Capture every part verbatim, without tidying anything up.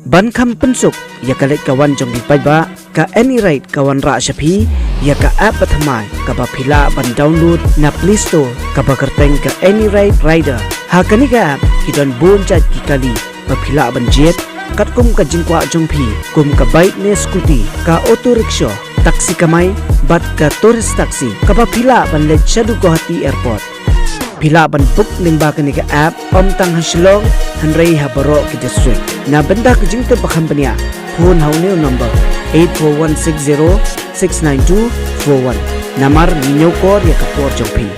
Ban kham pynsuk ïa ka leit ka wan jong phi paidbah, ka AnyRide ka wanrah sha phi ïa ka app bathymmai kaba phi lah ban download na Play Store kaba kyrteng ka AnyRide Rider. Ha kane ka app ki don bun jait ki kali ba phi lah ban jied, katkum ka jingkwah jong phi, kum ka bike ne scooty, ka auto rickshaw, taxi kamai, bad ka tourist taxi kaba phi lah ban leit shaduh Guwahati Airport. Phi lah ban book lyngba kane ka app ym tang ha Shillong, hynrei ha baroh ki district. Na bynta ka jingtip ba kham bniah, phone ha une u number eight four one six zero six nine two four one. Namar ngi ñiewkor ïa ka por jong phi.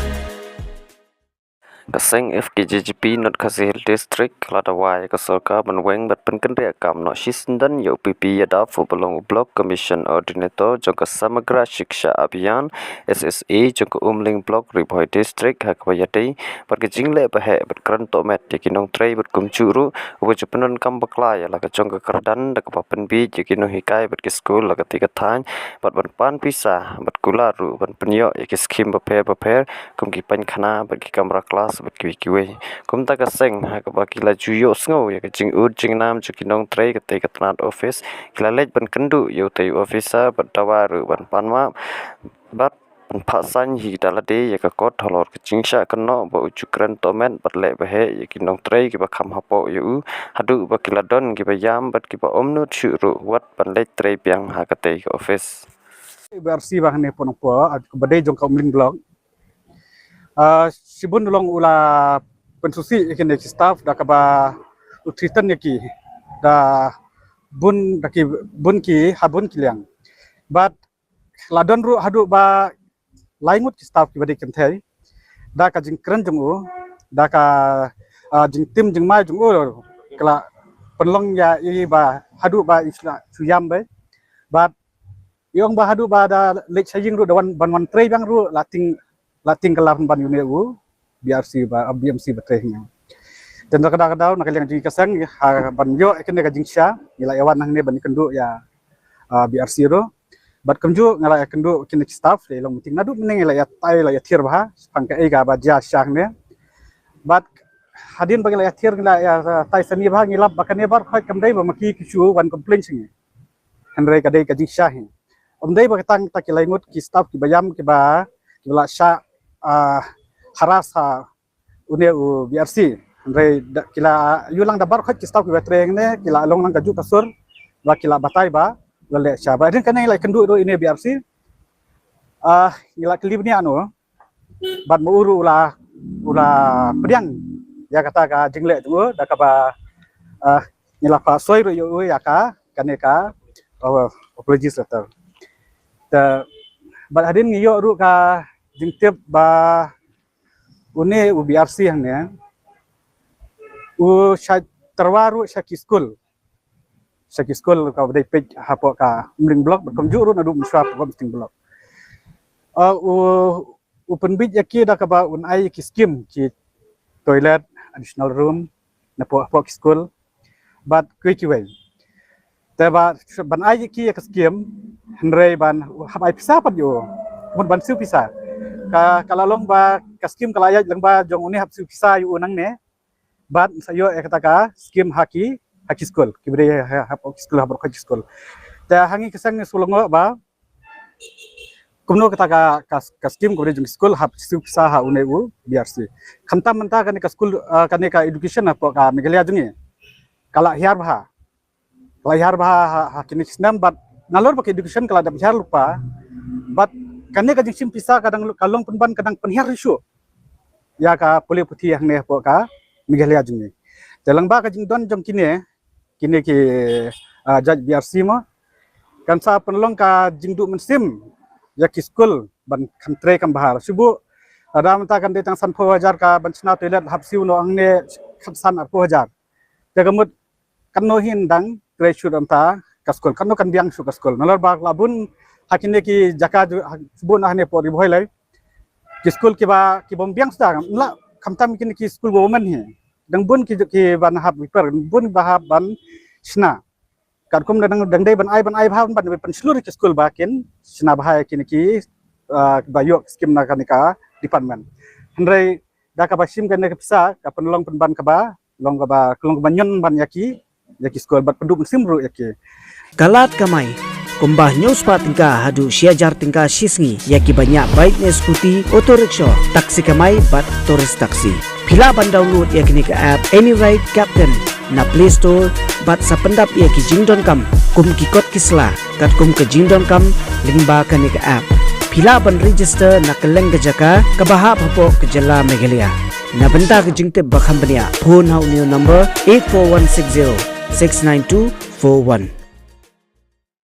Ka seng F K J G P North Khasi Hills District ka la dawa ïa ka sorkar ban weng bad pynkynriah kam noh shisyndon ïa u P P Yadav uba long u Block Commission Ordinator jong ka Samagra Shiksha Abhiyan, S S A, jong ka Umling Block, Ri Bhoi District, ha kaba ïadei bad ka jingleh ba heh bad kren tohmet ïa ki nongtrei bad kumjuh ruh uba ju pyndonkam bakla ïa la ka jong ka kyrdan da kaba pynbieit ïa ki nonghikai bad ki skul la katei ka thaiñ, bad ban pan pisa bad kular ruh ban pynïoh ïa ki skhim bapher bapher kum ki painkhana bad ki kamra klas bad kiwei kiwei. Kumta ka seng ha kaba ki la ju ïohsngew ïa ka jingud jingnam jong ki nongtrei katei ka tnat office, ki la leit ban kynduh ïa utei u officer bad dawa ruh ban pan map bad ban phah saiñ hi da lade ïa ka kot halor ka jingshah kynnoh ba u ju kren tohmet bad leh ba heh ïa ki nongtrei kiba kham hapoh ïa u, haduh ba ki la don kiba ïam bad kiba ym nud shuh ruh wat ban leit trei biang ha katei ka office. B R C ba hangne pon pon, ah, kaba dei jong ka Umling Block. Ah, shibun u long u la pynsngewsih ïa kine ki staff da kaba u threaten ïa ki da bun, da ki bun ki ha bun ki liang. Bad la don ruh haduh ba lai ngut ki staff kiba dei kynthei, da ka jingkren jong u, da ka, ah, jingtim jingmai jong u, ka la pynlong ïa i ba haduh ba i shu ïam beit. Bad i ong ba haduh ba da leit sha ïing ruh da wan, ban wan trei biang ruh la ting, la ting ka la ban ïa une u B R C ba, ah, B M C ba trei hangne. Te na kata ka daw na ka liang jong ngi ka seng, ha ban ïoh ïa kane ka jingshisha ngi la ïa wan hangne ban ïakynduh ïa, ah, B R C ruh. Bad kumjuh nga la ïakynduh kine ki staff, la ïa long meeting naduh mynne, ngi la ïa tai la ïa thiar bha shaphang kaei kaba jia shisha hangne. Bad hadien ba ngi la ïa thiar ngi la ïa, ah, tai sani bha, ngi lap ba kane baroh khoit kam dei ba ma ki ki shu wan complain sha ngi. Hynrei ka dei ka jingshisha hi. Ym dei ba ka tang ta ki lai ngut ki staff kiba ïam kiba, kiba la shah, ah, harass ha une u B R C. Hynrei da, ki la ïoh lang da baroh khoit ki staff kiba trei hangne, ki la long lang kajuh ka sur ba ki la batai ba la leh shisha. Bad hadien kane ngi la ïakynduh ruh ine B R C. Ah, ngi la kylli bniah noh. Bad ma u ruh u la, u la pdiang ïa kata ka jingleh jong u da kaba, ah, ngi la phah soi ruh ïa u ïa ka, kane ka, oh, apologies letter. Te bad hadien ngi ïoh ruh ka jingtip ba une u B R C hangne u shait tyrwa ruh sha ki skul, sha ki skul kaba dei peit hapoh ka Umling Block, bad kumjuh ruh naduh mynshuwa hapoh ka Umling Block. Ah, u, u pynbieit ïa ki da kaba un ai ïa ki skim, ki toilet, additional room napoh, hapoh ki skul bad kiwei kiwei. Te ba ban ai ïa ki ïa ka skim, hynrei ban hap ai pisa pat ïa u, mut ban siew pisa. Ka, ka la long ba ka skim ka la ïaid lyngba jong une hap siew pisa ïa u nangne. Bad sa ïoh ïa kata ka skim ha ki, ha ki skul kiba dei ha, ha, ha ki skul, ha baroh ki skul. Te ha ngi ka seng ngi shu lyngngoh ba kumno kata ka, ka, ka skim kaba dei jong ki skul hap siew pisa ha une u B R C. Khamtam mynta kane ka skul, ah, kane ka education hapoh ka Meghalaya jong ngi ka la hiar bha. Ka la hiar bha ha, ha kine ki snem bad nalor ba ka education ka la dep hiar lypa, bad kane ka jingshim pisa ka dang, ka long pynban ka dang pynhiar shuh ïa ka pule puthi hangne hapoh ka Meghalaya jong ngi. Te lyngba ka jingdon jong kine, kine ki, ah, jait B R C mo, kan sa pynlong ka jingduh mynsiem ïa ki skul ban kham trei kham bha. Shu buh, ah, da mynta kan dei tang sanphew hajar ka ban shna toilet, hap siew noh hangne khatsan arphew hajar. Te ka mut katno hi dang trei shuh ynda ka skul, katno kan biang shuh ka skul. Nalor ba la bun ha kine ki jaka ju, ha, bun hangne hapoh Ri Bhoi Lai ki skul kiba, ki bym biang shuh da, la khamtam kine ki skul government hi. Dang bun ki, ki ban hap repair, bun ba hap ban shna. Katkum dang, dang dei ban ai, ban ai bha, ban, ban pynshlur ki skul ba kin shna bha kine ki, ah, ba ïoh skim na kane ka department. Hynrei da kaba shim kane ka pisa ka pynlong pynban kaba long kaba, long kaba ñion ban ïa ki, ïa ki skul bad pynduh mynsiem ruh ïa ki. Ka lad kamai kumba hynñiew spah tyngka haduh shi hajar tyngka shi sngi ïa kiba ñiah bike ne scooty, auto rickshaw, taxi kamai bad tourist taxi. Phi lah ban download ïa kane ka app Any Ride Captain na Play Store bad sa pyndap ïa ki jingdonkam kum ki kot ki sla katkum ka jingdonkam lyngba kane ka app. Phi lah ban register na kylleng ka jaka kaba hap hapoh ka jylla Meghalaya. Na bynta ka jingtip ba kham bniah, phone ha une u number eight four one six zero six nine two four one.